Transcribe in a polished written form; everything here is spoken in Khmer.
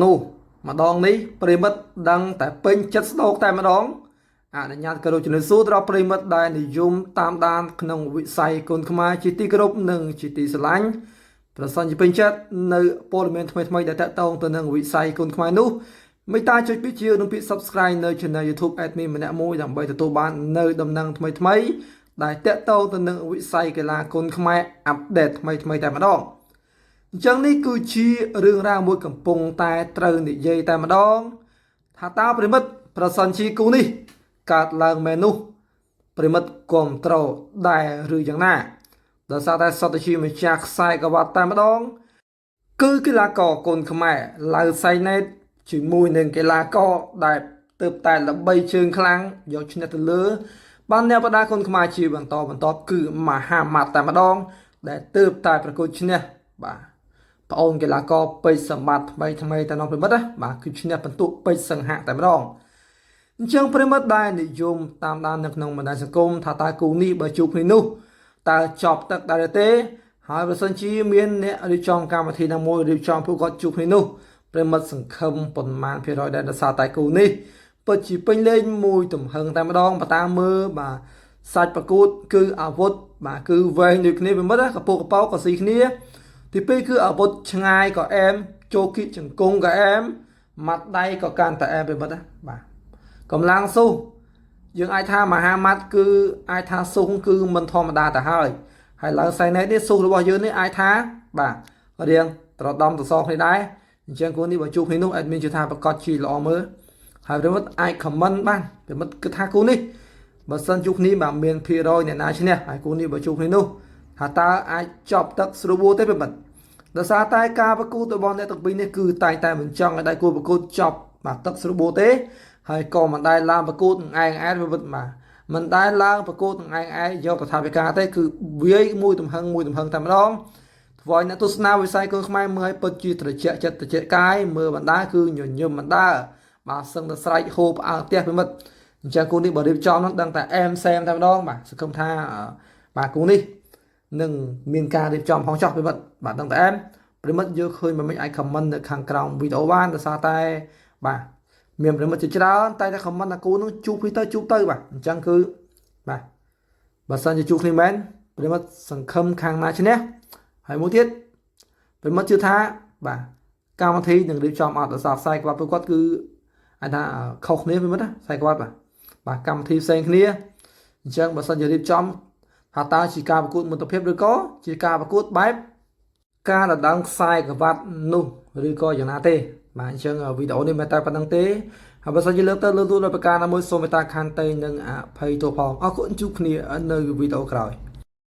នោះម្ដងនេះប្រិយមិត្តដឹងតែពេញចិត្តស្ដោកតែម្ដងអនុញ្ញាតគោរពជំរាបសួរដល់ប្រិយមិត្តដែលនិយមតាមដានក្នុងវិស័យគុនខ្មែរជាទីគោរពនិងជាទីស្រឡាញ់ប្រសិនជាពេញចិត្តនៅព័ត៌មានថ្មីៗដែលតាក់ទងទៅនឹងវិស័យគុនខ្មែរនោះមេត្តាចុចពាក្យជានិងពាក្យ Subscribe នៅ Channel YouTube Admin ម្នាក់មួយដើម្បីទទួលបាននៅដំណឹងថ្មីៗដែលតាក់ទងទៅនឹងវិស័យកីឡាគុនខ្មែរ update ថ្មីៗតែម្ដង អញ្ចឹងនេះគឺជារឿងរ៉ាវមួយកំពុងតែត្រូវនិយាយតែម្ដង ថាតើប្រិយមិត្តប្រសិនជាគូនេះកើតឡើងមែននោះប្រិយមិត្តគ្រប់ត្រូលដែរឬយ៉ាងណាដោយសារតែសតជាម្ចាស់ខ្សែក្រវ៉ាត់តែម្ដង គឺកីឡាករកូនខ្មែរឡៅសៃណេតជាមួយនឹងកីឡាករដែលទើបតែល្បីជើងខ្លាំងយកឈ្នះទៅលើ បានអ្នកបដាកូនខ្មែរជាបន្តបន្ទាប់គឺមហាម៉ាត់តែម្ដង ដែលទើបតែប្រកួតឈ្នះបាទប្អូនកីឡាករពេជ្រសម្បត្តិថ្មីថ្មីតែនោះប្រិយមិត្តណាបាទគឺឈ្នះបន្ទុកពេជ្រសង្ហៈតែម្ដងអញ្ចឹងប្រិយមិត្តដែលនិយមតាមដាននៅក្នុងបណ្ដាញសង្គមថាតើគូនេះបើជួបគ្នានោះតើចប់ទឹកដែរទេ ហើយបើសិនជាមានអ្នករៀបចំកម្មវិធីណាមួយរៀបចំពួកគាត់ជួបគ្នានោះប្រិយមិត្តសង្ឃឹមប៉ុន្មានភាគរយដែរដោយសារតែគូនេះពិតជាពេញលេងមួយទំហឹងតែម្ដងបើតាមមើលបាទសាច់ប្រកួតគឺអាវុធបាទគឺវែងដូចគ្នាប្រិយមិត្តណាកពកកប៉ោក៏ស៊ីគ្នាទីពីរគឺអាវុធឆ្ងាយក៏អែមចូលគៀកជង្គង់ក៏អែមម៉ាត់ដៃក៏កាន់តែអែមប្រិយមិត្តណាបាទកម្លាំងស៊ូយើងអាចថាមហាម៉ាត់គឺអាចថាស៊ូគឺមិនធម្មតាទៅហើយហើយឡើងសៃណេតនេះស៊ូរបស់យើងនេះអាចថាបាទរៀងត្រដំត្រសងគ្នាដែរអញ្ចឹងគូនេះបើជួបគ្នានោះ admin ជឿថាប្រកាសជាល្អមើលហើយប្រិយមិត្តអាច comment បានប្រិយមិត្តគិតថាគូនេះបើសិនជួបគ្នាបាទមានភាគរយអ្នកណាឈ្នះហើយគូនេះបើជួបគ្នានោះថាតើអាចចប់ទឹកស្រួលបួទេប្រិយមិត្តដោយសារតែការប្រកួតរបស់អ្នកទាំងពីរនេះគឺតែងតែមិនចង់ឲ្យដៃគូប្រកួតចប់បាទទឹកស្រួលបួទេហើយក៏មិនដែលឡើងប្រកួតនឹងឯងឯងប្រិយមិត្តបាទមិនដែលឡើងប្រកួតនឹងឯងឯងយកកថាវិការទេគឺវាយមួយទំហឹងមួយទំហឹងតែម្ដងធ្វើឲ្យអ្នកទស្សនាវិស័យកូនខ្មែរមើលឲ្យពិតជាត្រជាក់ចិត្តត្រជាក់កាយមើលបណ្ដាគឺញញឹមបណ្ដាបាទសឹងតែស្រែកហូបផ្អើលផ្ទះប្រិយមិត្តអញ្ចឹងគូនេះបើរៀបចំនោះដឹងតែអែមសែមតែម្ដងបាទសង្ឃឹមថាបាទគូនេះនឹងមានការរៀបចំផងចោះប្រិយមិត្តបាទដឹងតែអែមប្រិយមិត្តយកឃើញមិនមិនអាច comment នៅខាងក្រោមវីដេអូបានដោយសារតែបាទមានប្រិយមិត្តជាច្រើនតែតែ comment ថាគូនឹងជួបគ្នាទៅជួបទៅបាទអញ្ចឹងគឺបាទបើសិនជាជួបគ្នាមែនប្រិយមិត្តសង្ឃឹមខាងណាឈ្នះហើយមួយទៀតប្រិយមិត្តជឿថាបាទកម្មវិធីនឹងរៀបចំអត់ដោយសារខ្សែក្បាត់ពួកគាត់គឺអាចថាខុសគ្នាប្រិយមិត្តណាខ្សែក្បាត់បាទបាទកម្មវិធីផ្សេងគ្នាអញ្ចឹងបើសិនជារៀបចំថាតើជាការប្រកួតមិត្តភាពឬក៏ជាការប្រកួតបែបការដណ្ដើមខ្សែក្រវ៉ាត់នោះឬក៏យ៉ាងណាទេបាទអញ្ចឹងវីដេអូនេះមិនតែប៉ុណ្្នឹងទេហើយបើសិនជាលើកទៅលើកទូដោយប្រការណាមួយសូមមេត្តាខន្តីនិងអភ័យទោសផងអរគុណជួបគ្នានៅវីដេអូក្រោយ។